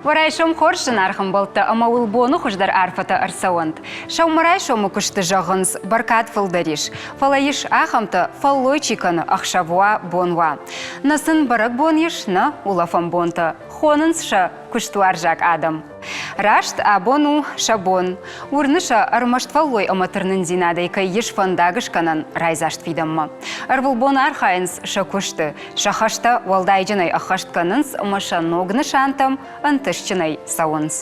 Уӕ райсом хорз, зынаргъ ӕмбӕлттӕ ӕмӕ уыл боны хуыздӕр арфӕтӕ ӕрцӕуӕнт. Сӕумӕрайсомы куысты зӕгъынц, бӕркад фылдӕр ис. Фӕлӕ ис ахӕмтӕ, фӕллой чи кӕны, ӕхсӕв уа, бон уа. Нӕ сын бӕрӕгбон ис, нӕ улӕфӕн бонтӕ. Хонынц сӕ куыстуарзаг адӕм. Раст абон у сӕ бон. Уырны сӕ, ӕрмӕст фӕллой ӕмӕ тырнындзинадӕй кӕй ис фӕндаг скӕнӕн райдзаст фидӕнмӕ. Ӕрвылбон архайынц сӕ куысты, сӕ хӕстӕ уӕлдайджынӕй ӕххӕст кӕнынц ӕмӕ сӕ ног нысантӕм ӕнтыстджынӕй цӕуынц.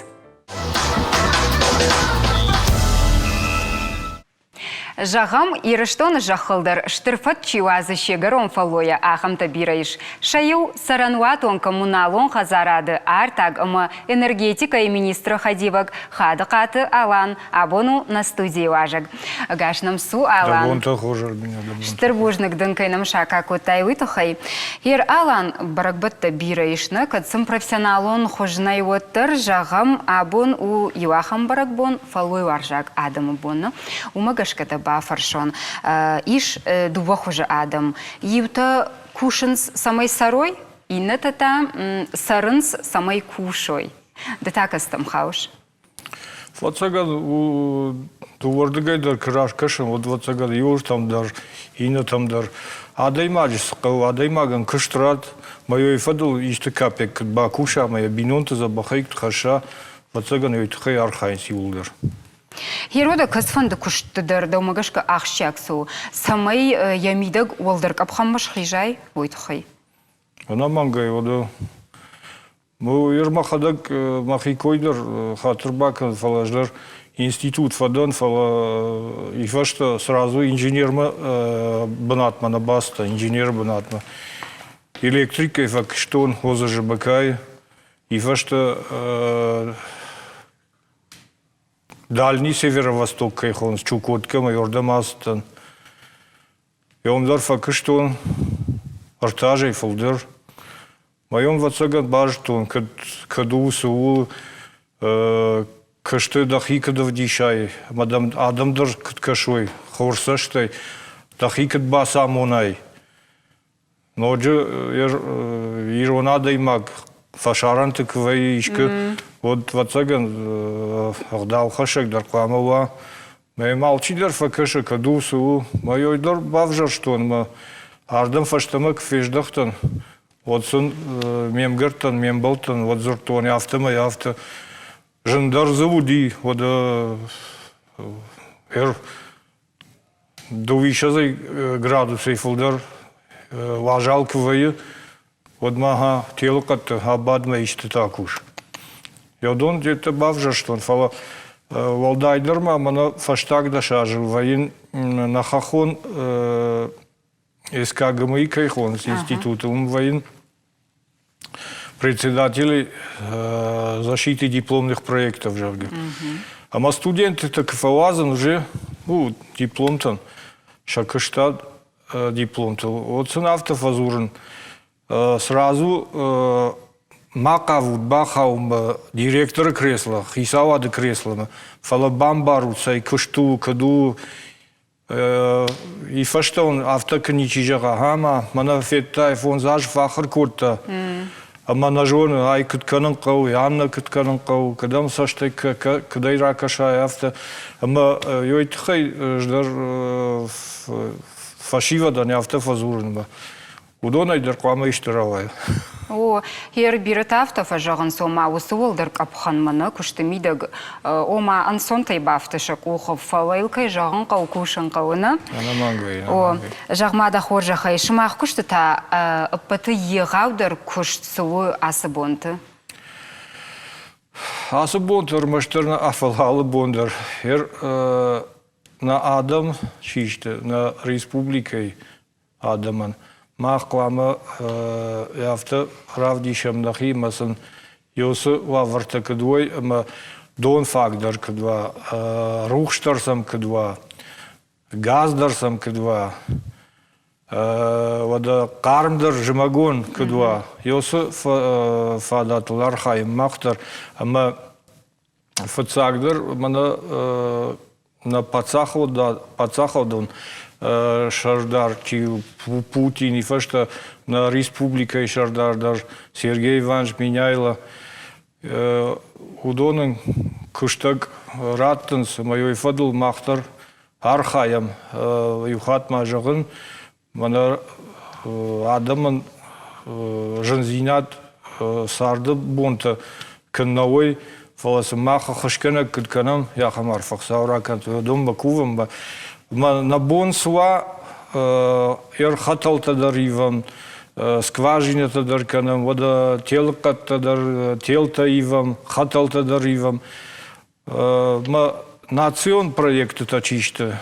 Зӕгъӕм, Ирыстоны зӕххыл дӕр стыр фӕд чи уадзы се гӕрон фӕллойӕ, ахӕмтӕ бирӕ ис. Сӕ иу цӕрӕнуатон-коммуналон хӕдзарады, артаг ӕмӕ энергетикӕйы министры хӕдивӕг Хадыхъаты Алан абон у нӕ студийы уазӕг. Ӕгас нӕм цу, Алан. Дӕ бонтӕ хорз, Альбинӕ, дӕ бонтӕ. Стыр бузныг дын, кӕй нӕм саккаг кодтай, уый тыххӕй. Ер Алан, бӕрӕгбӕттӕ бирӕ ис, нӕ? Кӕд сын профессионалон хуыз нӕй, уӕддӕр, зӕгъӕм, абон у иу ахӕм бӕрӕгбон, фӕллойуарзаг адӕмы бон. Уымӕ гӕсгӕ дӕ бафӕрсон. Ис дыууӕ хуызы адӕм. Иутӕ кусынц, цӕмӕй цӕрой, иннӕтӕ та цӕрынц, цӕмӕй кусой. Ды та кӕцытӕм хауыс? Ӕвӕццӕгӕн, дыууӕрдыгӕй дӕр куы раскӕсӕм, уӕд ӕвӕццӕгӕн иуыртӕм дӕр, иннӕтӕм дӕр. Адӕймаджы цы хъӕуы, адӕймагӕн куыст ратт, мӕ йӕ фӕдыл исты капекк куыд бакуса ӕмӕ йӕ бинонты дзӕбӕхӕй куыд хӕсса, ӕвӕццӕгӕн, уый тыххӕй архайынц иууылдӕр. Герода кӕцыфӕнды куысты дӕр дӕумӕ гӕсгӕ ахсджиаг цы у, цӕмӕй йӕ мидӕг уӕлдӕр къӕпхӕнмӕ схизай, уый тыххӕй? Ӕнӕмӕнгӕй, уӕдӕ Ер мӕхӕдӕг мӕхи кой дӕр хатыр бакӕн, фӕлӕ ӕз дӕр институт фӕдӕн, фӕлӕ и фӕстӕ сразу инженермӕ бынатмӕ нӕ бацыдтӕн, инженеры бынатмӕ. Электрикӕй фӕкуыстон ОЗЖБК-йы, и фӕстӕ Дальний Северо-Восток кӕй хонынц, Чукоткӕмӕ уырдӕм ацыдтӕн. Уым дӕр фӕкуыстон ӕртӕ азӕй фылдӕр. Мӕйон ӕвӕццӕгӕн базыдтон, кӕд, кӕд у, цы у, куысты дӕхи куыд ӕвдисай ӕмӕ дӕм адӕм дӕр куыд кӕсой хорз цӕстӕй, дӕхи куыд бацамонай. Ноджы ирон адӕймаг фӕсарӕнты куы вӕййы искуы, уӕд, ӕвӕццӕгӕн, ӕгъдаухӕссӕг дӕр хъуамӕ уа. Мӕм алчидӕр фӕкӕсы, кӕд у, цы у. Мӕ дӕр бавзӕрстон ӕмӕ ардӕм фӕстӕмӕ куы фездӕхтӕн, уӕд сын ме мгӕрттӕн, ме мбӕлттӕн уӕд дзырдтон, афтӕмӕй афтӕ зындӕр дзы уыди, уӕд дыууиссӕдзӕй градусӕй фылдӕр уазал куы вӕййы, уӕд ма ха телыхъӕдты абадмӕ истытӕ кус. Йӕ деттӕ бавзӕрстон, фӕлӕ уӕлдайдӕр ма мӕнӕ фӕстаг 10 азы вӕййын нӕ хӕххон СКГМИ кӕй хонынц институты, уым вӕййын председателей защиты дипломных проектов, зӕгъгӕ. Ӕмӕ студентты куы фӕуадзын уже, ну, дипломтӕн сӕ куыстад дипломтыл, вот сын афтӕ фӕдзурын, сразу ма хъавут бахауынмӕ директоры кресло, хицауады кресломӕ, фӕлӕ бамбарут, цӕй куыст у, куыд у, И фӕстӕ афтӕ куы ничи зӕгъа, ӕмӕ мӕнӕ федтай, фондз азы фӕахуыр кодта, ӕмӕ нӕ зоны, ай куыд кӕнын хъӕуы, аннӕ куыд кӕнын хъӕуы, кӕдӕм цӕстӕй куыдӕй ракӕсай, афтӕ. Ӕмӕ ёй тыххӕй ӕз дӕр фӕсивӕдӕн афтӕ фӕдзурынмӕ. Уыдонӕй дӕр хъуамӕ исты рауайа. О, ер бирӕтӕ афтӕ фӕзӕгъынц, ома уыцы уӕлдӕр къӕпхӕнмӕ нӕ куысты мидӕг, ома ӕнцонтӕй бафты сӕ къухы, фӕлӕ йыл кӕй зӕгъын хъӕуы, кусын хъӕуы, нӕ? Ӕнӕмӕнгӕй. О, зӕгъ-ма дӕ хорзӕхӕй, сымах куысты та ӕппӕты егъаудӕр куыст цы у ацы бонты? Ацы бонты ӕрмӕстдӕр нӕ, фӕлӕ алы бон дӕр. Нӕ адӕм чи сты, нӕ республикӕйы адӕмӕн. Мах хъуамӕ афтӕ равдисӕм нӕхи ӕмӕ сын уыцы уавӕртӕ куыд уой ӕмӕ дон фаг дӕр куыд уа, рухс дӕр сӕм куыд уа, газ дӕр сӕм куыд уа, уӕдӕ хъарм дӕр зымӕгон куыд уа, уыцы фадатыл архайӕм мах дӕр ӕмӕ фыццагдӕр мӕнӕ нӕ паддзахадон сӕрдар чи Путини фӕстӕ нӕ республикӕйы сӕрдар дӕр Сергей Иванович Меняйло. Уыдон ын куыстӕг раттынц ӕмӕ уый фӕдыл мах дӕр архайӕм. Иу хатт ма зӕгъын, мӕнӕ адӕмӕн зындзинад царды бонтӕ куы нӕ уой, фӕлӕ сын мах ӕххуысгӕнӕг куыд кӕнӕм, ахӕм арфӕ Хуыцау ракӕнӕд, уыдонмӕ кувӕм. Нӕ бон цы уа, ӕрхӕтӕлтӕ дӕр ивӕм, скважинӕтӕ дӕр кӕнӕм, уӕдӕ телыхъӕдтӕ дӕр, телтӕ ивӕм, хӕтӕлтӕ дӕр ивӕм. Мӕ национ проектытӕ чи сты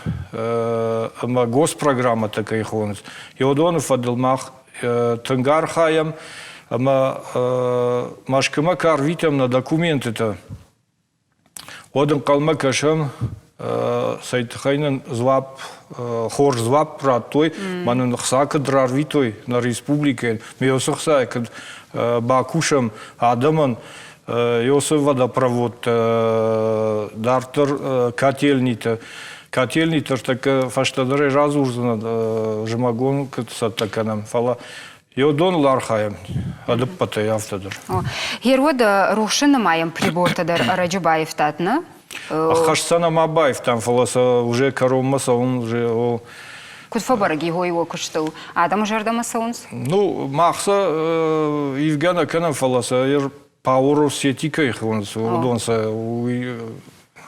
ӕмӕ госпрограммӕтӕ кӕй хонынц, уыдоны фӕдыл мах тынг архайӕм ӕмӕ Мӕскуымӕ куы арвитӕм нӕ документытӕ, уӕд ӕнхъӕлмӕ кӕсӕм, цӕй тыххӕй нын дзуапп, хорз дзуапп радтой, мӕ нын ӕхца куыд рарвитой нӕ республикӕйӕн, ме уыцы ӕхцайӕ куыд бакусӕм адӕмӕн, Иосиф водопроводтӕ, дарддӕр котельнитӕ. Котельнитӕ ӕртӕккӕ фӕстӕдӕрӕй радзурдзынӕн, зымӕгон куыд цӕттӕ кӕнӕм, фӕлӕ уыдоныл архайӕм ӕдыппӕтӕй афтӕ дӕр. Гъер уӕд рухсы нымайӕн прибортӕ дӕр ӕрӕджы баивтат, нӕ? Ӕххӕст сӕ нӕма баивтам, фӕлӕ сӕ уже кӕронмӕ цӕуын уже о. Куыд фӕбӕрӕг и уой уӕ куыстыл? Адӕмы зӕрдӕмӕ цӕуынц? Ну, мах сӕ ивгӕ нӕ кӕнӕм, фӕлӕ сӕ Пауэр сети кӕй хонынц, уыдон сӕ уый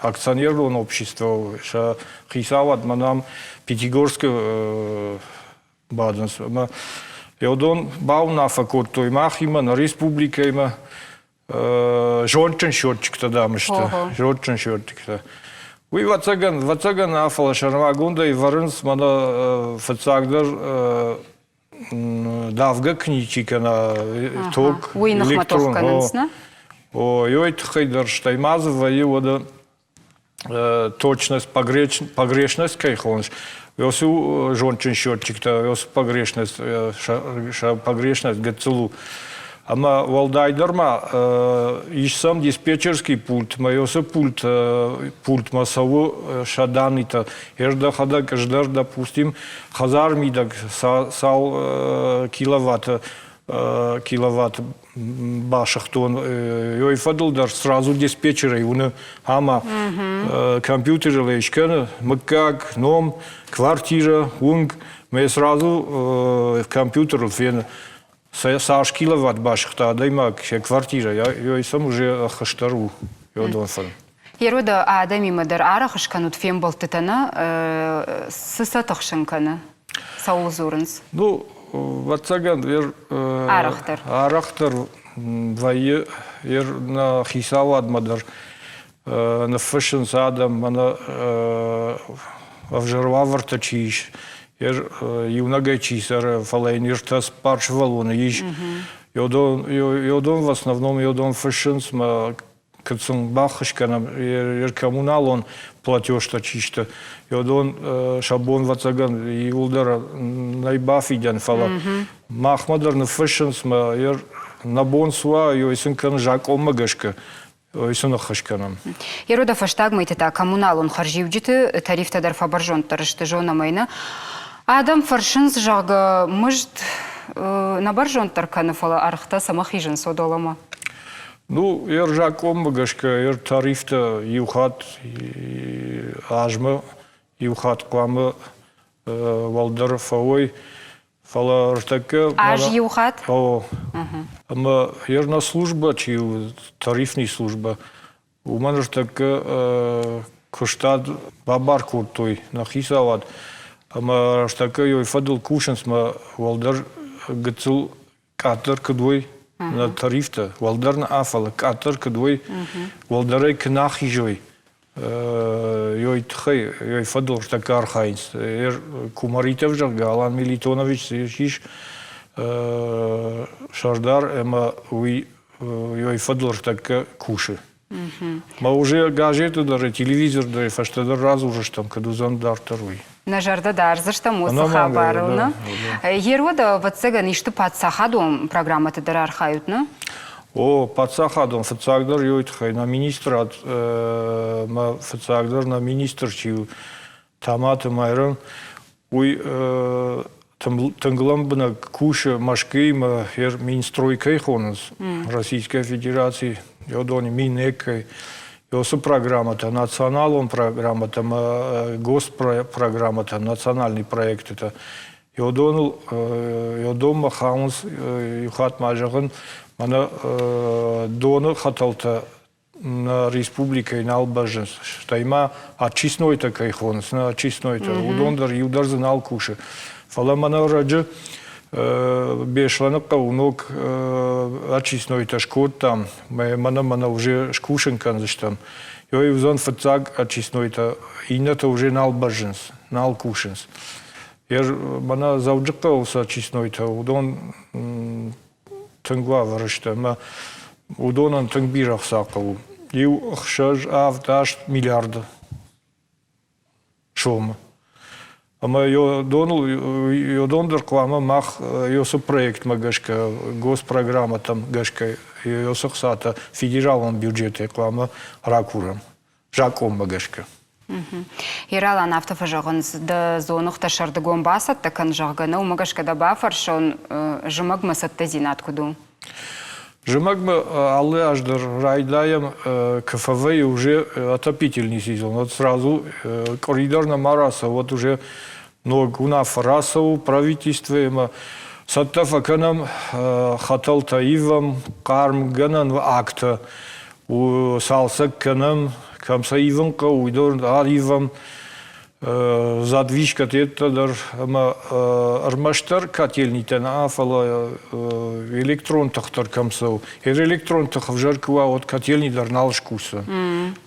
акционерон общество, сӕ хицауад мӕнӕм Пятигорскы бадынц. Ӕмӕ уыдон бауынаффӕ кодтой махимӕ, нӕ республикӕимӕ. Зондджын счетчиктӕ, дам, сты. Зондджын счетчиктӕ. Уый, ӕвӕццӕгӕн, ӕвӕццӕгӕн, фӕлӕ сӕрмагондӕй вӕрынц мӕнӕ фыццагдӕр давгӕ кничи кӕнӕ ток, Уый ныхмӕ тох кӕнынц, нӕ? О, ёй тыххӕй дӕр, стӕй ма дзы вӕййы уӕдӕ точность, погрешность кӕй хонынц, уыцы зондджын счетчиктӕ, уыцы погрешность, сӕ погрешность гыццыл у. Ӕмӕ уӕлдайдӕр ма ис сӕм диспетчерский пульт, мӕ уыцы пульт, пультмӕ цӕуы сӕ даннытӕ. Ӕз дӕхӕдӕг, ӕз дӕр, допустим, хӕдзар мидӕг цал киловатты киловатт басыгътон, ой фӕдыл дӕр сразу диспетчерӕй уыны ӕмӕ компьютерыл ӕй скӕны мыггаг, ном, квартирӕ, уынг, мӕ сразу компьютерыл фены, цас киловатт басыгъта адӕймаг сӕ квартирӕ, ой сӕм уже ӕххӕстдӕр у уыдон фӕдыл. Ерода адӕмимӕ дӕр арӕх скӕнут фембӕлдтытӕ, нӕ? Цы сӕ тыхсын кӕны? Цӕуыл дзурынц? Ну, ӕвӕццӕгӕн, арӕхдӕр. Арӕхдӕр вӕййы нӕ хицауадмӕ дӕр ныффыссынц адӕм, мӕнӕ ӕвзӕр уавӕртӕ чи ис, иунӕгӕй чи цӕры, фӕлӕ йын ӕртӕ цыппар сывӕллоны ис. Йодон в основном йодон фыссынц, мӕ куыд сын баххуыс кӕнӕм, коммуналон платежтӕ чи сты, уыдон сӕ бон, ӕвӕццӕгӕн, иууылдӕр нӕй бафидӕн, фӕлӕ махмӕ дӕр ныффыссынц, мӕ нӕ бон цы уа, уый сын кӕны закъонмӕ гӕсгӕ, уый сын ӕххуыс кӕнӕм. Ерода фӕстаг мӕйты та коммуналон хӕрзиуджыты тарифтӕ дӕр фӕбӕрзонддӕр сты, зонӕм ӕй, нӕ? Адӕм фӕрсынц, зӕгъгӕ, мызд нӕ бӕрзонддӕр кӕны, фӕлӕ ӕргътӕ цӕмӕ хизынц Одоламӕ? Ну, йе закъонмӕ гӕсгӕ йе тарифтӕ иу хатт азмӕ иу хатт хъуамӕ уӕлдӕр фӕуой, фӕлӕ ӕртӕккӕ... Аз иу хатт? О. Ӕмӕ йе нӕ службӕ чи у, тарифный службӕ, уымӕн ӕртӕккӕ куыстад бабар кодтой нӕ хицауад, ӕмӕ ӕртӕккӕ йой фӕдыл кусынц мӕ уӕлдӕр гыццыл къаддӕр куыд уой нӕ тарифтӕ, уӕлдӕр нӕ, фӕлӕ къаддӕр куыд уой, уӕлдӕрӕй куы нӕ ахизой, ёй тыххӕй, ёй фӕдыл ӕртӕккӕ архайынц. Кумаритов, зӕгъгӕ, Алан Милитонович ис сӕрдар ӕмӕ уый ёй фӕдыл ӕртӕккӕ кусы. Мӕ уже газеты дӕр, телевизор дӕр фӕстӕдӕр радзурдзыстӕм, куыд уыдзӕн дарддӕр уый. Нӕ зӕрдӕ дардзыстӕм уыцы хабарыл, нӕ? Еруӕд, ӕвӕццӕгӕн, исты паддзахадон программӕты дӕр архайут, нӕ? О, паддзахадон, фыццагдӕр ёй тыххӕй нӕ министрад, мӕ фыццагдӕр нӕ министр чи у, Таматы Майрӕн, уый тынг лӕмбынӕг кусы Мӕскуыимӕ, Минстрой кӕй хонынц, Российская Федераци. Йодони МИНЭК-ӕй, уыцы программӕтӕ, националон программӕтӕ ӕмӕ госпрограммӕтӕ, национальный проектытӕ, Йодоныл йодонмӕ хауынц, иу хатт ма зӕгъын, мӕнӕ доны хӕтӕлтӕ нӕ республикӕйы нал бӕззынц. Стӕй ма очистнойтӕ кӕй хонынц, нӕ очистнойтӕ, уыдон дӕр иу дӕр дзы нал кусы. Фӕлӕ мӕнӕ ӕрӕджы Беслӕны хъӕуы ног очистнойтӕ скодтам, мӕнӕ мӕнӕ уже скусын кӕндзыстӕм. Ёй уыдзӕн фыццаг очистнойтӕ, иннӕтӕ уже нал бӕззынц, нал кусынц. Мӕнӕ Дзӕуджыхъӕуы цы очистнойтӕ, уыдон тынг уавӕры сты ӕмӕ уыдонӕн тынг бирӕ ӕхца хъӕуы. Иу, ӕхсӕз, авд, аст миллиарды сомы. Ӕмӕ доныл, йодон дӕр хъуамӕ мах ёсы проектмӕ гӕсгӕ, госпрограммӕтӕм гӕсгӕ ёсы хцатӕ федералон бюджетӕй хъуамӕ ракурӕм закъонмӕ гӕсгӕ. Ералан афтӕ фӕзӕгъынц, дӕ дзоныгътӕ сӕрдыгон бацӕттӕ кӕн, зӕгъгӕ, нӕ уымӕ гӕсгӕ дӕ бафӕрсон, зымӕгмӕ цӕттӕдзинад куыд у? Зымӕгмӕ алы аз дӕр райдайӕм КФВ-йы уже отопительный сезон. Вот сразу къуыри дӕр нӕма рацӕуы, вот уже ног уынаффӕ рацӕуы правительствоимӕ. Цӕттӕ фӕкӕнӕм хӕтӕлтӕ ивӕм, хъармгӕнӕн акттӕ цалцӕг кӕнӕм, кӕм сӕ ивын хъӕуы, уыдон аривӕм, задвижкӕ тедтӕ дӕр ӕмӕ ӕрмӕстдӕр котельнитӕ нӕ, фӕлӕ электрон тых дӕр кӕм цӕуы. Электрон тых ӕвзӕр куы уа, уӕд котельни дӕр нал скусдзӕн.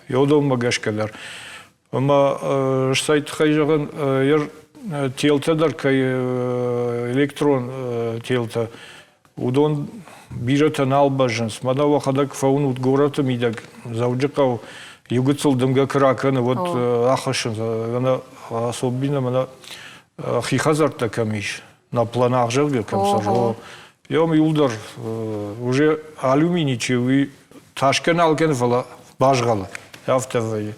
Йодонмӕ гӕсгӕ дӕр. Ӕмӕ стӕй тыххӕй зӕгъын, телтӕ дӕр кӕй электрон телтӕ, уыдон бирӕтӕ нал бӕззынц. Мӕнӕ уӕхӕдӕг фӕуынут горӕты мидӕг Дзӕуджыхъӕу иу гыццыл дымгӕ куы ракӕны, уӕд ахӕссынц. Ӕнӕ особенно мӕнӕ хи хӕдзӕрттӕ кӕм ис, на планах зӕгъгӕ кӕм цӕры, Йом иуылдӕр уже алюминий чи уый тасгӕ нал кӕны, фӕлӕ базгъӕлы. Афтӕ вӕййы.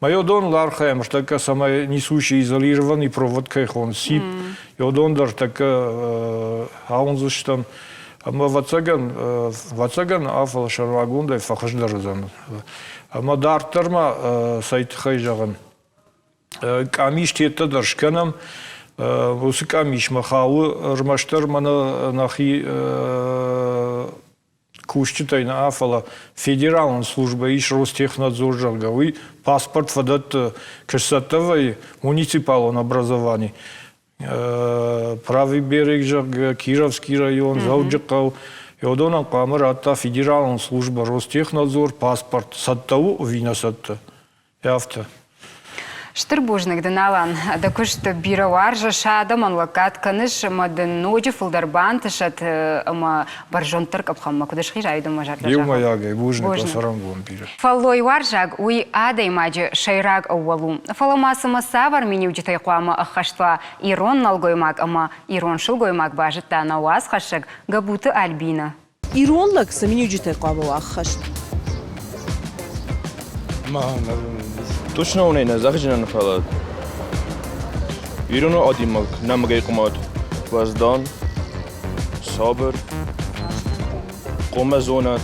Мӕ доныл архайӕм ӕртӕккӕ, цӕмӕй несущий изолированный провод кӕй хонынц, СИП, йодон дӕр тӕккӕ ауындздзыстӕм. Ӕмӕ ӕвӕццӕгӕн, ӕвӕццӕгӕн, фӕлӕ сӕрмагондӕй фӕхуыздӕр уыдзӕн. Ӕмӕ дарддӕр ма цӕй тыххӕй зӕгъын, къамис теттӕ дӕр скӕнӕм. Уыцы къамисмӕ хауы ӕрмӕстдӕр мӕнӕ нӕхи кусджытӕй нӕ, фӕлӕ федералон службӕ ис Ростехнадзор, зӕгъгӕ, уый паспорт фӕдӕтты, куы сцӕттӕ вӕййы муниципалон образовани, Правый берег, зӕгъгӕ, Кировский район, Дзӕуджыхъӕу, уыдонӕн хъуамӕ радта федералон службӕ Ростехнадзор паспорт, цӕттӕ у ӕви нӕ цӕттӕ. Афтӕ. Стыр бузныг дын, Алан. Дӕ куыст бирӕ уарзыс, адӕмӕн лӕггад кӕныс ӕмӕ дын ноджы фылдӕр бантысӕд ӕмӕ бӕрзонддӕр къӕпхӕнмӕ куыд схизай, уыдон мӕ зӕрдӕ зӕгъы. Иумӕйагӕй бузныг, цӕрӕнбон бирӕ. Фӕллойуарзаг уый адӕймаджы сӕйраг ӕууӕл у. Фӕлӕ ма цымӕ цавӕр миниуджытӕй хъуамӕ ӕххӕст уа ирон нӕлгоймаг ӕмӕ ирон сылгоймаг базыдта нӕ уацхӕссӕг Гӕбуты Альбинӕ. Ирон лӕг цы миниуджытӕй хъуамӕ уа ӕххӕст? Точно нӕ зӕгъдзынӕн, фӕлӕ ирон адӕймаг нӕмыгӕй хъуымат уӕздан, сабыр, хъуамӕ зонӕд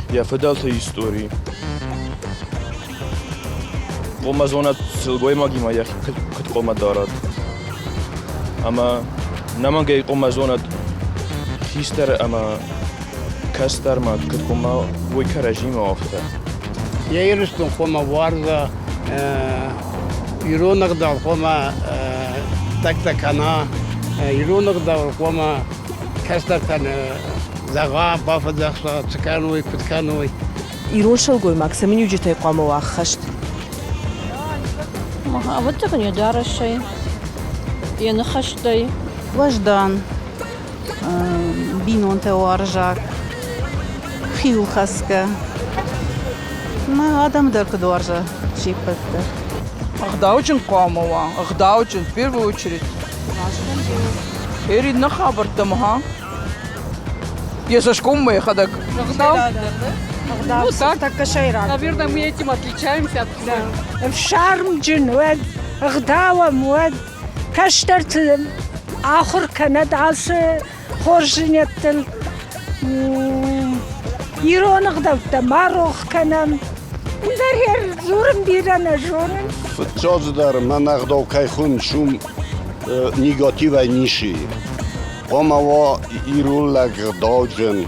йӕ фыдӕлты истори, хъуамӕ зонӕд сылгоймагимӕ йӕхи куыд хъуамӕ дарат ӕмӕ нӕмӕнгӕй хъуамӕ зонӕд хистӕр ӕмӕ кӕстӕрмӕ куыд хъуамӕ уой кӕрӕдзимӕ афтӕ. Йӕ Ирыстон хъуамӕ уарза, ирон ӕгъдау хъуамӕ тӕгтӕ кӕна, ирон ӕгъдау хъуамӕ кӕстӕртӕн зӕгъа, бафӕдзӕхса, цы кӕной, куыд кӕной. Ирон сылгоймаг цы миниуджытӕй хъуамӕ уа ӕххӕст? Ӕвӕццӕгӕн йӕ дарӕсӕй, йӕ ныхӕстӕй. Уӕздан, бинонтӕ уарзаг, хиуылхӕцгӕ. Мӕ адӕм дӕр куыд уарза се ппӕт дӕр. Ӕгъдауджын хъуамӕ уа, ӕгъдауджын, в первую очередь. Эрин нӕ хабӕрттӕм, ха? Йӕ цӕсгоммӕ йӕхӕдӕг. Ӕгъдау? Ну, так. Тӕккӕ сӕйраг. Наверное, мы этим отличаемся от всех. Ӕфсармджын уӕд, ӕгъдауӕм уӕд, кӕстӕрты ахуыр кӕнӕд ацы хорздзинӕдтыл. Ирон ӕгъдӕуттӕ ма рох кӕнӕм. Ӕндӕр дзурын бирӕ нӕ зонын. Фыццаджыдӕр мӕн ӕгъдау кӕй хуынц, уым негативӕй ницы и. Хъуамӕ уа ирон лӕг ӕгъдауджын,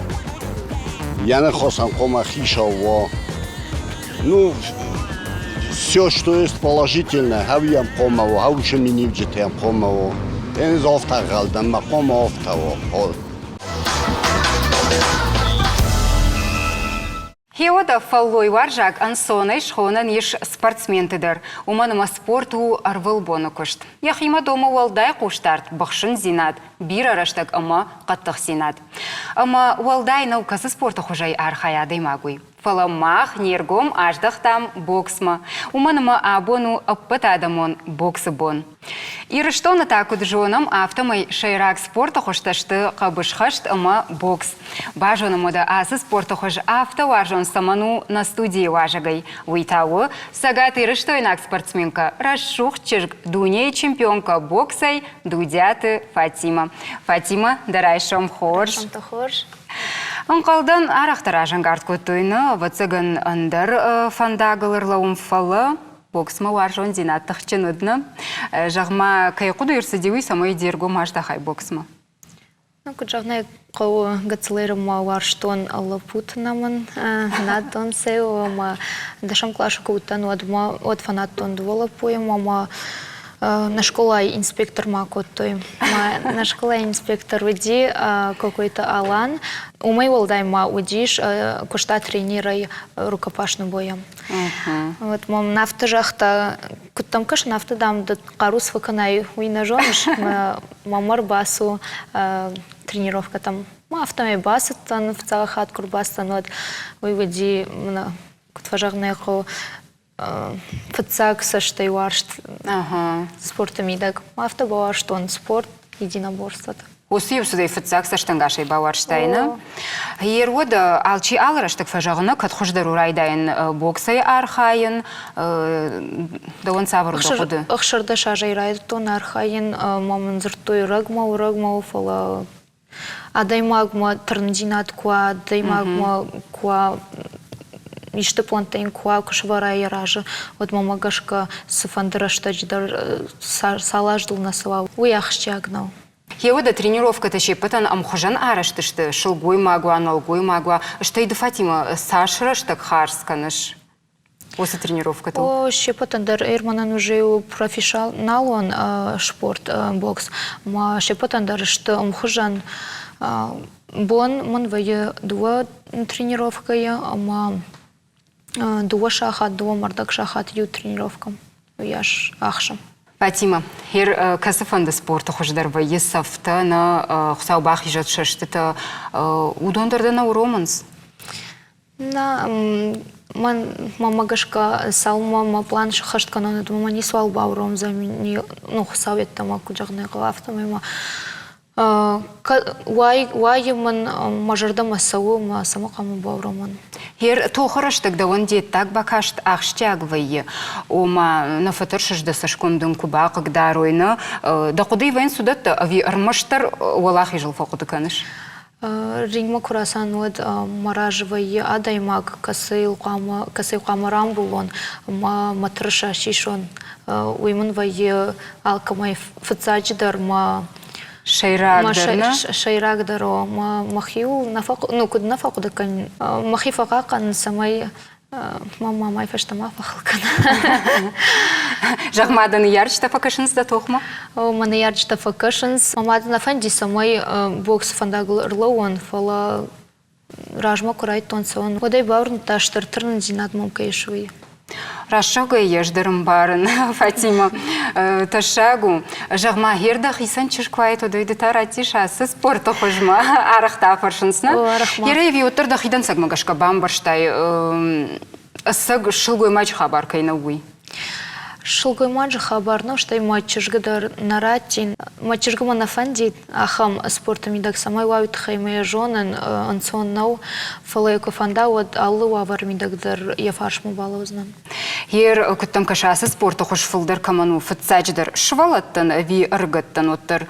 йӕ ныхасӕн хъуамӕ хицау уа. Ну, все, что есть положительное, хауйӕм хъуамӕ уа, хаусы миниуджытӕм хъуамӕ уа. Ӕз афтӕ ӕнхъӕл дӕн, мӕ хъуамӕ афтӕ уа. Хеуӕдӕ фӕллойуарзаг ӕнцонӕй схонӕн ис спортсменты дӕр, уымӕн ӕмӕ спорт у ӕрвылбоны куыст. Йӕхимӕ домы уӕлдай хъусдард, быхсындзинад, бирӕ рӕстӕг ӕмӕ хъӕддыхдзинад. Ӕмӕ уӕлдай нӕу, кӕцы спорты хуызӕй архайа адӕймаг, уый. Фӕлӕ мах не ргом аздӕхтам боксмӕ, уымӕн ӕмӕ абон у ӕппӕтадӕмон боксы бон. Ирыстоны та куыд зонӕм, афтӕмӕй сӕйраг спорты хуызтӕ сты хъӕбысхӕст ӕмӕ бокс. Базонӕм уӕдӕ ацы спорты хуыз афтӕ уарзон цӕмӕн у нӕ студийы уазӕгӕй. Уый та у цӕгатирыстойнаг спортсменкӕ, рӕсугъд чызг, дунейы чемпионкӕ боксӕй Дудиаты Фатимӕ. Фатимӕ, дӕ райсом хорз. Райсомты хорз. Ӕнхъӕлдӕн, арӕхдӕр разӕнгард кодтой нӕ, ӕвӕццӕгӕн, ӕндӕр фӕндагыл ӕрлӕууын, фӕлӕ боксмӕ уарзондзинад тыхджын уыд, нӕ? Зӕгъ-ма, кӕй хъуыды ӕрцыди уый, цӕмӕй де ргом аздахай боксмӕ? Ну, куыд зӕгъын хъӕуы, гыццылӕй ма уарзтон лӕппуты нӕмын, надтон сӕ, ӕмӕ дӕсӕм къласы куы уыдтӕн, уӕд ма уӕд фӕнадтон дыууӕ лӕппуйы ӕмӕ ма на школайы инспектор ма кодтой. На школайы инспектор уыди Кокойты Алан. Уымӕй уӕлдай ма уыдис, куыста тренерӕй рукопашный бойӕ. Вот мӕм афтӕ загъта, куыд дӕм кӕсын, афтӕ, дам, ды хъару цы фӕкӕнай, уый нӕ зоныс. Мӕм ӕрбацу тренировкӕтӕм. Ма афтӕмӕй бацыдтӕн, фыццаг хатт куы ӕрбацыдтӕн, уӕд уый уыди, куыд фӕзӕгъын ӕй хъӕуы, фыццаг цӕстӕй уарзт спорты мидӕг. Афтӕ бауарзтон спорт, единоборствоты. Уыцы иу цыдӕй фыццаг цӕстӕнгасӕй бауарзтай, нӕ? Ер уӕд алчи алы рӕстӕг фӕзӕгъы, нӕ, кӕд хуыздӕр у райдайын боксӕй архайын, дӕуӕн цавӕр у дӕ хъуыды? 16 азӕй райдыдтон архайын, ма мын дзырдтой рӕгмӕ у, рӕгмӕ у, фӕлӕ адӕймагмӕ тырнындзинад куы уа, адӕймагмӕ куы уа исты пълӕнттӕ йын куы уа, куы сӕвӕра йӕ разы, уӕд мӕмӕ гӕсгӕ цыфӕнды рӕстӕджы дӕр цал аздыл нӕ цӕуа, уый ахсджиаг нӕу. Гъеуӕдӕ тренировкӕтӕ се ппӕтӕн ӕмхуызӕн арӕзт сты, сылгоймаг уа, нӕлгоймаг уа, стӕй ды, Фатимӕ, цас рӕстӕг хардз кӕныс уыцы тренировкӕтыл? О, се ппӕтӕн дӕр Эрманӕн уже у профессионалон спорт, бокс. Ма се ппӕтӕн дӕр сты ӕмхуызӕн. Бон мын вӕййы дыууӕ тренировкӕйы ӕмӕ дыууӕ сахат, дыууӕ ӕрдӕг сахат иу тренировкӕ уыйас ахсы. Фатимӕ, хер кӕцыфӕнды спорты хуыздӕр вӕййы цӕфтӕ, нӕ Хуыцау бахизӕд сӕстытӕ, уыдон дӕр дӕ нӕ уромынц? Нӕ, мӕн мӕмӕ гӕсгӕ цалынмӕ мӕ план сӕххӕст кӕнон, уӕдмӕ мӕ ницуал бауромдзӕн, ну, Хуыцау йеддӕмӕ куыд зӕгъын ӕй хъӕуы, афтӕмӕй мӕ Уайы мын мӕ зӕрдӕмӕ цӕуы мӕ цӕмӕ хъуамӕ бауромон. Ер тохы рӕстӕг дӕуӕн де ддаг бакаст ахсджиаг вӕййы, ома нӕ фӕтӕрсыс дӕ цӕсгом дын куы бахъыгдарой, нӕ дӕ хъуыдыйы вӕййынц уыдӕттӕ ӕви ӕрмӕстдӕр уӕлахизыл фӕхъуыды кӕныс? Рингмӕ куы рацӕуын, уӕд мӕ разы вӕййы адӕймаг, кӕцыйыл хъуамӕ, кӕцыйы хъуамӕ рамбулон ӕмӕ мӕ тырыса сисон. Уый мын вӕййы алкӕмӕй фыццаджыдӕр мӕ Сӕйрагдӕр, нӕ? Сӕйрагдӕр о, мӕхиуыл нӕ ну куыд нӕ фӕхъуыды кӕнин, мӕхи фӕхъахъхъӕнын, цӕмӕй мӕ мамӕй фӕстӕмӕ фӕхыл кӕна. Зӕгъ ма, дӕ ныййарджытӕ фӕкӕсынц дӕ тохмӕ? Мӕ ныййарджытӕ фӕкӕсынц. Мӕ мад нӕ фӕнди, цӕмӕй боксы фӕндагыл ӕрлӕууон, фӕлӕ размӕ куы райдтон цӕуын, уӕд ӕй бауырныдта, стыр тырнындзинад мӕм кӕй ис, уый. Рӕсугъдӕй йӕ ӕз дӕр ӕмбарын, Фатимӕ. Тӕссаг у. Зӕгъ-ма, гъер дӕхицӕн чызг куы уаид, уӕд ды та раттис ацы спорты хуызмӕ. Арӕх та афӕрсынц, нӕ? Гъер ӕви уӕддӕр дӕхи дӕнцӕгмӕ гӕсгӕ бамбӕрстай, ӕцӕг сылгоймаджы хабар кӕй нӕу, уый? Сылгоймаджы хабар нӕу, стӕй мӕ чызгы дӕр нӕ раттин. Мӕ чызгы мӕ нӕ фӕндид ахӕм спорты мидӕг, цӕмӕй уа, уый тыххӕй мӕ йӕ зонын, ӕнцон нӕу. Фӕлӕ йӕ куы фӕнда, уӕд алы уавӕры мидӕг дӕр йӕ фарсмӕ балӕудзынӕн. Ер, куыд дӕм кӕсы, ацы спорты хуыз фылдӕр кӕмӕн у, фыццаджыдӕр сывӕллӕттӕн ӕви ӕрыгӕттӕн уӕддӕр?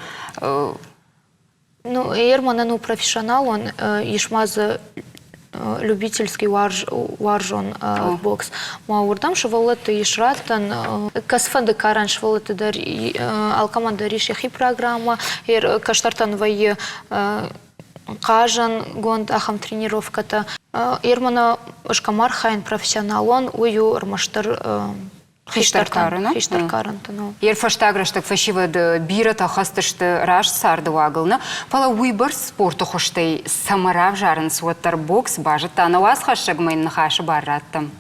Ну, ер мӕнӕн у профессионалон, ис ма дзы. любительский уарзон бокс. Ма уырдӕм сывӕллӕтты ис раттӕн, кӕцыфӕнды карӕн сывӕллӕтты дӕр алкӕмӕн дӕр ис йӕхи программӕ, кӕстӕртӕн вӕййы хъазӕнгонд ахӕм тренировкӕтӕ. Ермана ӕз кӕм архайын профессионалон, уый у ӕрмӕстдӕр Хистӕр кары, хистӕр карӕнты, ну. Йе фӕстаг рӕстӕг фӕсивӕд бирӕтӕ хӕцдысты раст царды уагыл, нӕ, фӕлӕ уыйбӕрц спорты хуызтӕй цӕмӕ равзарынц, уӕддӕр бокс базыдта нӕ уацхӕссӕгмӕ йын ныхасы бар раттӕм.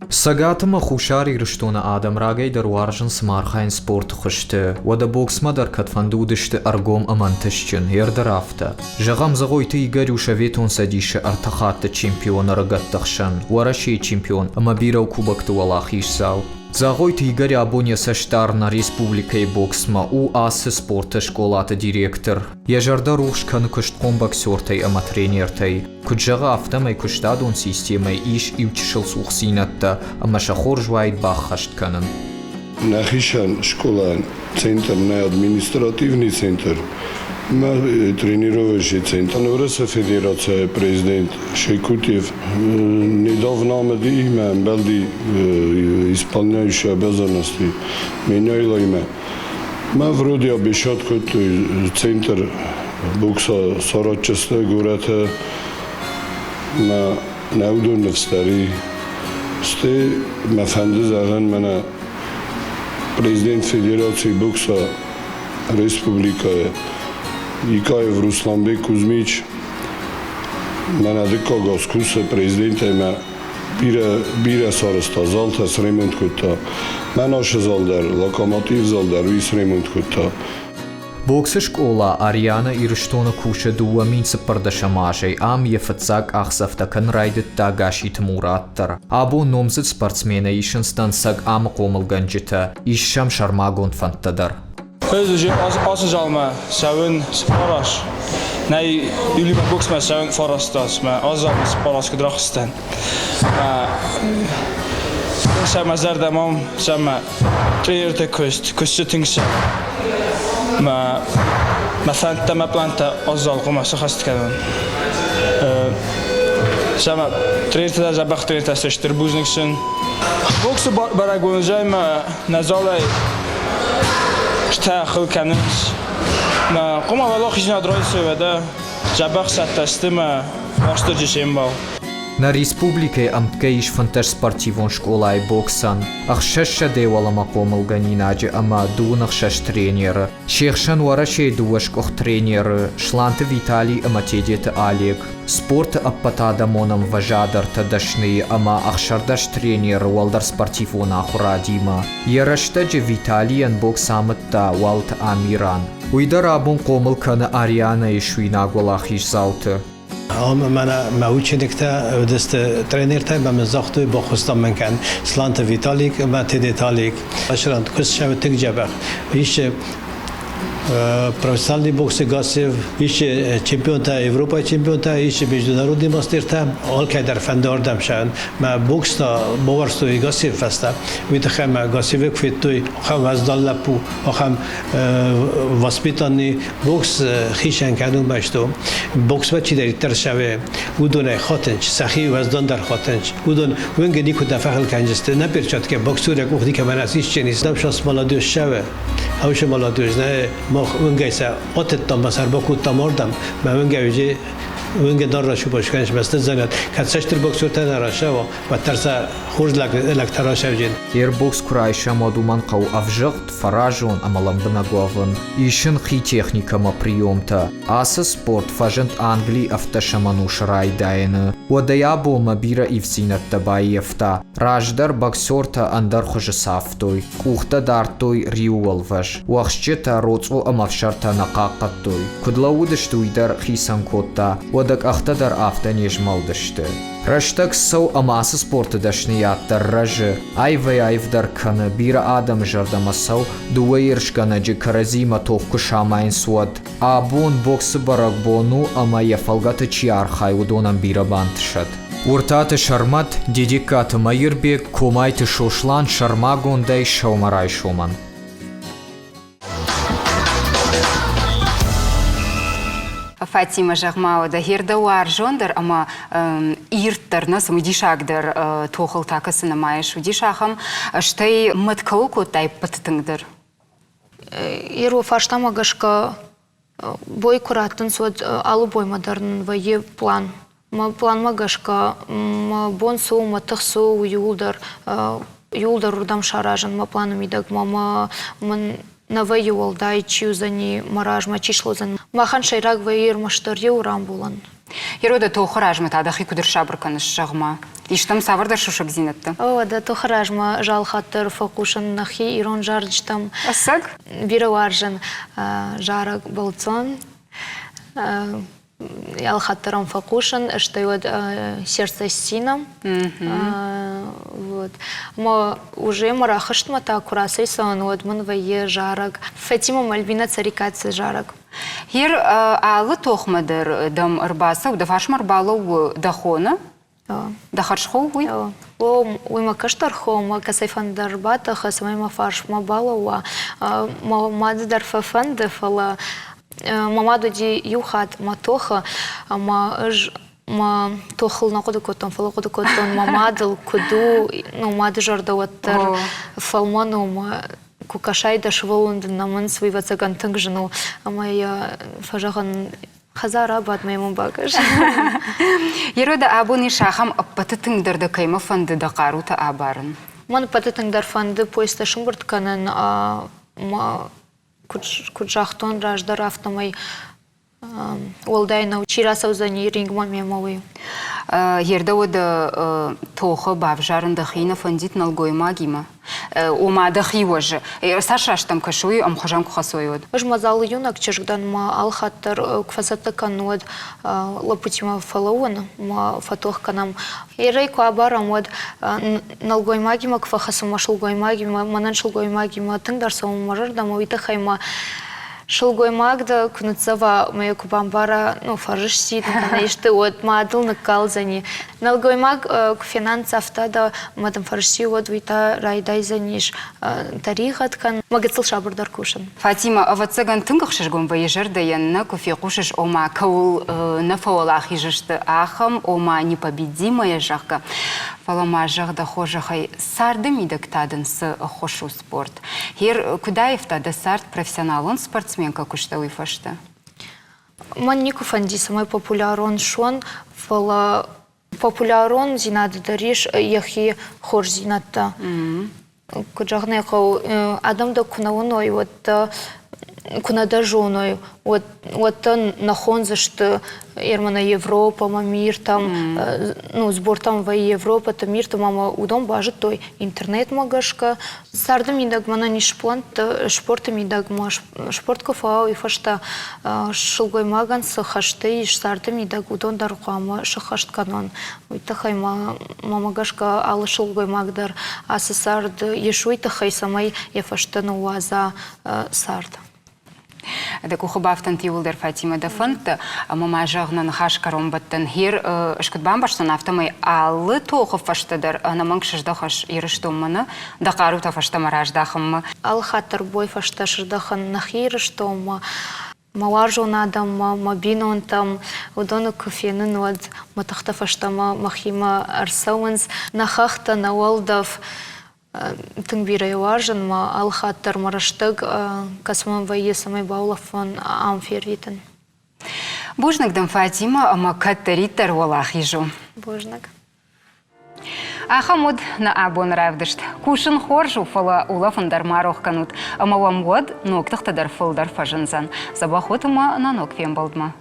Цӕгат ӕмӕ Хуссар Ирыстоны адӕм рагӕй дӕр уарзынц ӕмӕ архайынц спорты хуызты. Уӕдӕ боксмӕ дӕр кӕдфӕнды уыдысты ӕргом ӕмӕ ӕнтыстджын, ӕрдӕр афтӕ. Зӕгъӕм, Зӕгъойты Игорь у Советон Цӕдисы ӕртӕ хатты чемпион ӕрыгӕтты хсӕн, Уӕрӕсейы чемпион ӕмӕ бирӕ кубокты уӕлахиздзау. Зӕгъойты Игорь абон йӕ цӕст дары нӕ республикӕйы боксмӕ, у ацы спорты скъолаты директор. Йӕ зӕрдӕ рухс кӕны куыстхъом боксертӕй ӕмӕ тренертӕй. Куыд зӕгъы, афтӕмӕй куыстадон системӕйы ис иу чысыл цухдзинӕдтӕ ӕмӕ сӕ хорз уаид баххӕст кӕнын. Нӕхицӕн скъолайӕн центр нӕ административный центр, мӕ тренировочный центр. Уӕрӕсе Федерацийы президент Шекутьев недавно имя ӕмбӕлди исполняющий обязанности Меняйлоимӕ. Мӕ вроде обещать кодтой центр бокса саратчысты горӕты мӕ нӕ уыдон ныфс дӕр и. Стӕй мӕ фӕнды зӕгъын мӕнӕ президент Федерацийы бокса республикӕйы Икаев Русланбек Кузьмич мӕнӕ дыккаг аз кусы президентӕй мӕ бирӕ, бирӕ сарӕзта, залтӕ сремонт кодта. Мӕн ашы зал дӕр, локомотив зал дӕр уый сремонт кодта. Боксы скъола Ариана Ирыстоны кусы 2014 азӕй. Ам йӕ фыццаг къахдзӕфтӕ кӕнын райдыдта Гасситы Мурат дӕр. Абон номдзыд спортсменӕй исынц дӕнцӕг амы хъомылгӕнджытӕ, ис сӕм сӕрмагонд фӕндтӕ дӕр. Ӕз ацы залмӕ цӕуын цыппар Нӕй Юлимӕ боксмӕ цӕуын фараст азмӕ. Ацы залмӕ цыппар аз куыд рахызтӕн. Сӕ мӕ зӕрдӕ мӕм сӕ мӕ тренерты куыст, куысты тынг сӕ мӕ мӕ фӕндтӕ, мӕ плантӕ аззал хъуамӕ сӕххӕст кӕнон. Сӕ мӕ тренертӕ дзӕбӕх тренертӕ сты, стыр бузныг сын. Боксы бӕрӕгбон уыдзӕн мӕ нӕ залӕй стӕ хыл кӕнынц. Мӕ хъуамӕ уӕлахиздзинад райсой уӕдӕ дзӕбӕх цӕттӕ сты мӕ Уастырджи се мбал. Нӕ республикӕйы ӕмткӕй ис 15 спортивон скъолайы боксӕн, ӕхсӕзсӕдӕй уӕлӕмӕ хъомылгӕнинаджы ӕмӕ 26 тренеры. Се хсӕн Уӕрӕсейы дыууӕ сгуыхт тренеры Сланты Виталий ӕмӕ Тедеты Олег. Спорты ӕппӕтадӕмон ӕмвӕзад ӕртӕ дӕсныйы ӕмӕ 16 тренеры уӕлдӕр спортивон ахуырадимӕ. Йӕ рӕстӕджы Виталийӕн бокс амыдта Уалыты Амиран. Уый дӕр абон хъомыл кӕны Арианӕйы суинаг уӕлахиздзауты. Ам мӕнӕ мӕ учениктӕ уыдысты тренертӕ ӕмӕ мын загътой, баххуыстам мын кӕн Сланты Виталик ӕмӕ Тедеты Алик. Ӕсрант куыст сӕ тынг дзӕбӕх. Ис профессиональный боксы Гасев, ис чемпионтӕ, Европӕйы чемпионтӕ, ис международный мастертӕ. Алкӕй дӕр фӕнды ардӕм сӕн. Мӕ бокс та бавӕрстой Гасев фӕстӕ. Уый тыххӕй мӕ Гасевы куы федтой, ахӕм уӕздан лӕппу, ахӕм воспитанный бокс хицӕн кӕнын байстой. Боксмӕ чидӕриддӕр цӕуы, уыдонӕй хатынц, сӕхи уӕздандӕр хатынц. Уыдон уынгӕ никуы нӕ фӕхыл кӕндзысты, нӕ перчаткӕ боксурӕ къух никӕмӕн ацисчен ис. Нӕм молодежь цӕуы, хаусы молодежь, нӕ мах уынгӕй сӕ атыдтам, мӕ сӕр бакодтам ардӕм, мӕ уынгӕ уже уынгӕ дӕр рашупаш кӕныс, мӕ стыдзӕнӕт. Кӕд цӕстыр боксертӕ нӕ рашӕуа, уӕддӕр сӕ хорз лӕгтӕ рашӕвджын. Airbox куы райсӕм, уӕд уымӕн хъӕуы ӕвзыгъд, фӕразон ӕмӕ лӕмбынӕг уӕвын, исын хи техникӕмӕ приемтӕ. Ацы спорт фӕзынд Английы ӕвддӕсӕм ӕнусы райдайӕны. Уӕдӕй абонмӕ бирӕ ивддзинӕдтӕ баййӕфта. Раздӕр боксертӕ ӕндӕр хуызы цавтой, къухтӕ дардтой риуӕлвӕс, уӕхсчытӕ роцъо ӕмӕ ӕфсӕртӕ нӕ хъахъхъӕдтой. Куыд лӕууыдысты, уый дӕр хицӕн кодта, уӕдӕ къӕхтӕ дӕр афтӕ не змӕлдысты. Рӕстӕг цӕуы ӕмӕ ацы спорты дӕсныйад дӕр рӕзы, аивӕй-аивдӕр кӕны, бирӕ адӕмы зӕрдӕмӕ цӕуы, дыууӕ ерысгӕнӕджы кӕрӕдзиимӕ тох куы самайынц, уӕд. Абон боксы бӕрӕгбон у ӕмӕ йӕ фӕлгӕты чи архайы, уыдонӕн бирӕ бантысӕд. Уыртаты Сӕрмӕт, Дедегкаты Мӕирбег, Комайты Сослан сӕрмагондӕй сӕумӕрайсомӕн. Фатимӕ, зӕгъ-ма, уӕдӕ хер дӕ уарзондӕр ӕмӕ ирддӕр, нӕ цымыдисагдӕр тохыл та кӕцы нымайыс, уыдис ахӕм, стӕй мӕт кӕуыл кодтай ӕппӕты тынгдӕр? Иро фарстамӕ гӕсгӕ бой куы раттынц, уӕд алы боймӕ дӕр нын вӕййы план. Мӕ планмӕ гӕсгӕ мӕ бон цы у, мӕ тых цы у, иууылдӕр иууылдӕр уырдӕм саразын мӕ планы мидӕг мӕ мын нӕ вӕййы уӕлдай, чи уыдзӕни мӕ размӕ, чи слӕудзӕн. Махӕн сӕйраг вӕййы ӕрмӕстдӕр иу рамбулӕн. Ерода, тохы размӕ та дӕхи куыд ӕрсабыр кӕныс, зӕгъ-ма? Истӕм цавӕрдӕр сусӕгдзинӕдтӕ? О, дӕ тохы размӕ залхатт дӕр фӕхъусын нӕхи ирон зарджытӕм. Ӕцӕг? Бирӕ уарзын зарӕг «Бӕлццон». Алхатт дӕр ӕм фӕхъусын, стӕй уӕд «Сердце сином». Вот. Ӕмӕ уже мӕ рахызтмӕ та куы рацӕйцӕуын, уӕд мын вӕййы зарӕг Фатима Мальвина Царикадзе зарӕг. Гьер алы тохмӕ дӕр дӕм ӕрбацӕуы, дӕ фарсмӕ ӕрбалӕууы дӕ хоны? Дӕ хӕрзхо уый? О, уый мӕ кӕстӕр хо, мӕ кӕцӕй фӕнды ӕрбатӕхы, цӕмӕй мӕ фарсмӕ балӕууа. Мӕ мады дӕр фӕфӕнды, фӕлӕ мӕ мад уыди иу хатт мӕ тохы, ӕмӕ ӕз мӕ тохыл нӕ хъуыды кодтон, фӕлӕ хъуыды кодтон мӕ мадыл, куыд у, ну, мады зӕрдӕ уӕддӕр фӕлмӕн у, мӕ куы кӕсай дӕ сывӕллон дын нӕмынц, уый ӕвӕццӕгӕн тынг зын у. Ӕмӕ йӕ фӕзӕгъын, хӕдзар абад мӕ мын бакӕс. Ерода, абон ис ахӕм ӕппӕты тынгдӕр дӕ кӕимӕ фӕнды дӕ хъарутӕ абарын? Мӕн ӕппӕты тынгдӕр фӕнды поездтӕ сымбырд кӕнын, ӕмӕ куыд загътон раздӕр, афтӕмӕй уӕлдай нӕу, чи рацӕудзӕни рингмӕ мемӕ, уый. Ердӕуӕд тохы бавзарын дӕхи нӕ фӕндид нӕлгоймагимӕ? Ома дӕхи уӕзы. Цас рӕстӕм кӕсы, уый ӕмхуызӕн куы хӕцой, уӕд? Ӕз мадзалы иунӕг чызг дӕн, мӕ алхатт дӕр куы фӕцӕттӕ кӕнын, уӕд лӕппутимӕ фӕлӕууын, мӕ фӕтох кӕнӕм. Ерӕй куы абарӕм, уӕд нӕлгоймагимӕ куы фӕхӕцын, мӕ сылгоймагимӕ, мӕнӕн сылгоймагимӕ тынгдӕр цӕуы мӕ зӕрдӕмӕ, уый тыххӕй мӕ Сылгоймаг дӕ куы ныццӕва ӕмӕ йӕ куы бамбара, ну, фӕрысти кӕнӕ исты, уӕд мадыл ныккалдзӕни. Нӕлгоймаг куы фена ныццавта дӕ ӕмӕ дын фӕрысти, уӕд уый та райдайдзӕнис тӕригъӕд кӕнын. Мӕ гыццыл сабырдӕр кусын. Фатимӕ, ӕвӕццӕгӕн, тынг ӕхсызгон вӕййы зӕрдӕйӕн, нӕ куы фехъусыс, ома, кӕуыл нӕ фӕуӕлахиз сты, ахӕм, ома, непобедимая, зӕгъгӕ. Фӕлӕ ма зӕгъ дӕ хорзӕхӕй, царды мидӕг та дын цы ӕххуыс у спорт? Гьер куыд аивта дӕ цард профессионалон спортсменкӕ куыста уый фӕстӕ? Мӕн никуы фӕнди, цӕмӕй популярон суон, фӕлӕ популярондзинады дӕр ис йӕхи хорздзинӕдтӕ. Куыд зӕгъын ӕй хъӕуы, адӕм дӕ куы нӕ уыной, уӕд дӕ куы нӕ дӕ зоной, уӕд, уӕд дӕ нӕ хондзысты Ермана Европӕмӕ, миртӕм, ну, сбортӕм вӕййы Европӕты, миртӕм ӕмӕ уыдон базыдтой интернетмӕ гӕсгӕ. Царды мидӕг мӕнӕн ис плӕнттӕ, спорты мидӕг ма спорт куы фӕуа, уый фӕстӕ сылгоймагӕн цы хӕстӕ ис царды мидӕг, уыдон дӕр хъуамӕ сыххӕст кӕнон. Уый тыххӕй ма мӕмӕ гӕсгӕ алы сылгоймаг дӕр ацы цард ис уый тыххӕй, цӕмӕй йӕ фӕстӕ ныууадза цард. Дӕ къухы бафтӕнт иууылдӕр Фатимӕ дӕ фӕндтӕ, ӕмӕ ма зӕгъ нӕ ныхас кӕронбӕттӕн. Гьер ӕз куыд бамбӕрстон, афтӕмӕй алы тохы фӕстӕ дӕр ӕнӕмӕнг сыздӕхыс Ирыстонмӕ, нӕ? Дӕ хъарутӕ фӕстӕмӕ раздахынмӕ. Алы хатт дӕр бой фӕстӕ сыздӕхын нӕхи Ирыстонмӕ, мӕ уарзон адӕммӕ, мӕ бинонтӕм. Уыдоны куы фенын, уӕд мӕ тыхтӕ фӕстӕмӕ мӕхимӕ ӕрцӕуынц. Нӕ хӕхтӕ, нӕ уӕлдӕф, Тынг бирӕ уарзын мӕ алыхатт дӕр мӕ рӕстӕг кӕцы мӕм вӕййы, цӕмӕй баулӕфон ам фервитын. Бузныг дын, Фатимӕ, ӕмӕ кӕддӕриддӕр уӕлахиз у. Бузныг. Ахӕм уыд нӕ абоны равдыст. Кусын хорз у, фӕлӕ улӕфын дӕр ма рох кӕнут, ӕмӕ уӕм уӕд ног тыхтӕ дӕр фылдӕр фӕзындзӕн. Дзӕбӕх ут ӕмӕ нӕ ног фембӕлдмӕ.